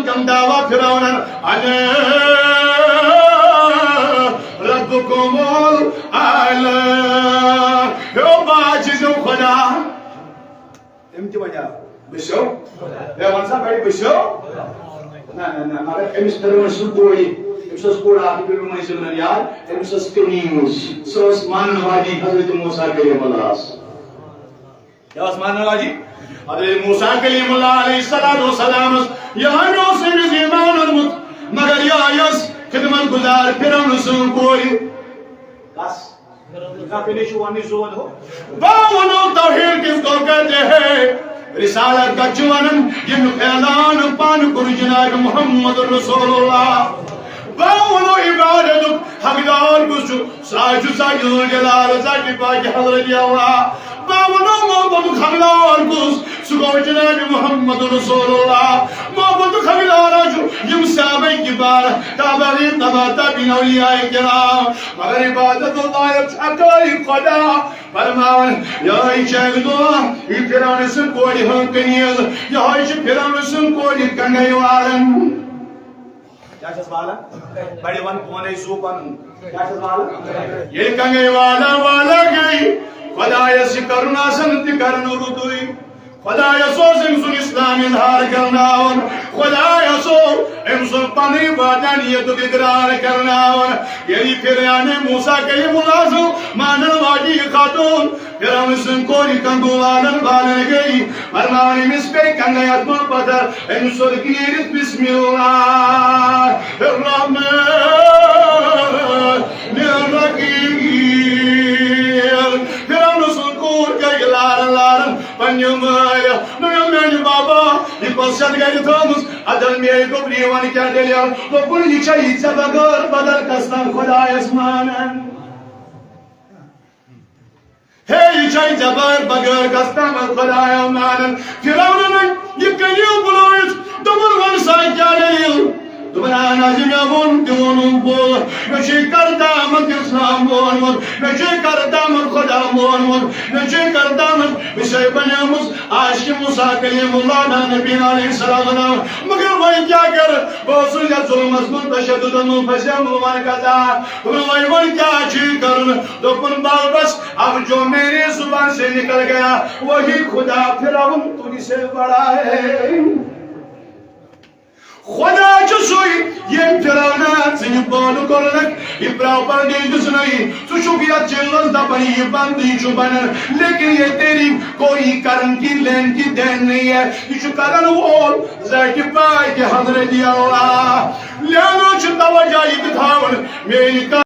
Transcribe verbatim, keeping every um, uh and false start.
تِم دعویٰ فرعونن، انا ربکم الاعلی، ہیو بہٕ ہا چھُس خدا۔ تٔمۍ تہِ وَنیٛاو، بہٕ چھُسو؟ ہے، وَن سا، بَڑِ، بہٕ چھُسو؟ نہ، نہ، نہ، مگر أمِس کٔر وۄنۍ سُہ کوٗرِ، أمِس ٲس کوٗر اَکھ، یہِ پیوٚو مےٚ وۄنۍ زِمنَن یاد، أمِس ٲس کنیز، سۄ ٲس مانَن واجِنۍ حضرت موسیٰ کلیم اللہَس۔ کیٛاہ ٲس مانَن واجِنۍ؟ حضرت موسیٰ کلیم اللہ علیہ الصلوۃ والسلام ٲس، یِہوٚے اوس أمِس ایمان اوٚنمُت، مگر یِہوٚے ٲس خدمت گزار فرعون سٕنٛز کوٗر۔ کس؟ کانٛہہ کُنہِ چھُ وَننٕچ زُو وَنہو۔ بہٕ وَنو توحید کس کو کہتے ہیں؟ رسالت کتھ چھِ وَنان؟ ییٚمیُک اعلان پانہٕ کوٚر جناب محمد رسول اللہ۔ بہٕ وَنو عبادتُک حقدار کُس چھُ؟ سُہ حظ چھُ ذات ذوالجلال، ذات پاک حضرت اللہ۔ بہٕ وَنو محبتُک حقدار کُس؟ سُہ گوٚو جناب محمد رسول اللہ۔ محبتُک حقدار حظ چھُ یِم صحابہ کبار، تابعین، تبع تابعین، اولیاء کرام۔ مگر عبادت و لایق چھُ اکٲے خدا۔ فرماوان، یہوٚے چھُ اکھ دۄہ، یہِ فرعون سٕنٛز کورِ ہُنٛد کنیز، یہوٚے چھُ فرعون سٕنٛز کورِ کنگے والان۔ کیٛاہ چھَس والان؟ بڑِ وَن پونے سُہ پَنُن۔ کیٛاہ چھَس والان؟ ییٚلہِ کنگے والا والا گٔے، خدایَس چھِ کرُن آسان تہِ کرُن رُتُے۔ خدایَس اوس أمۍ سُنٛد اسلام اظہار کرناوُن۔ خدایَس اوس أمۍ سُنٛد پنٕنۍ وحدانیتُک اقرار کرناوُن۔ ییٚلہِ فرعون موسیٰ کلیم اللہ سُنٛد مانن واجی خاتون، فرعون سٕنٛز کورِ کنگو والن والن گٔے، فرماوان أمِس پے کنگے اتھ منٛز پتھر، أمِس سوٚر نیٖرِتھ بسم اللہ الرحمن الرحیم۔ فرعون سٕنٛز کوٗر گٔے لارن لارن پننہِ مٲلۍ، نہ میانہِ بابا، یہِ کۄس چھَتھ گرِ تھٲومٕژ؟ ادل میٲنۍ گوٚبری، وَن کیٛاہ دٔلیٖل؟ دوٚپُن، یہِ چھےٚ یہِ ژےٚ بغٲر بدل کس تام خدایس مانان۔ ہے، یہِ چھے ژےٚ بغٲر، بغٲر کس تام خدایو مانان۔ فرعونن یہِ کنیو بُلٲوِتھ دوٚپُن، وَن سا کیٛاہ دٔلیٖل؟ دوٚپُن، اہن حظ، مےٚ ووٚن تہِ ووٚنُم پوٚز، مےٚ چھُے کردامت اسلام ووٚنمُت، مےٚ چھُے کردامت خدا ووٚنمُت، مےٚ چھُے کردامت بہٕ چھسے بنیمٕژ عاشق موسیٰ کلیم اللہ نبی علیہ السلام۔ مگر وۄنۍ کیٛاہ کرٕ؟ بہٕ اوسُس یتھ ظلمس منٛز تشددن منٛز پھسیومُت، وۄنۍ کتھ؟ دوٚپُن، وۄنۍ، وۄنۍ کیٛاہ چھُے کرُن؟ دوٚپُن، بس، بس، اب جو میری زبان سے نکل گیا، وہی خدا فرعون تجھ سے بڑا ہے۔ خدا چھُ سُے، ییٚمۍ فرعونس ژٕ یہِ پٲدٕ کوٚرنکھ، یہِ پراپرٹی دِژنَے۔ ژٕ چھُکھ یتھ جیلس دپان، یہِ بند، یہِ چھُ بنان، لیکن یہ تیری کوئی کرم کی لین کی دین نہیں ہے۔ یہِ چھُ کرن وول ذاتِ پاکِ حضرت اللہ۔ لہذا چھُ توجہ یہِ تہِ تھاوُن، میٲنۍ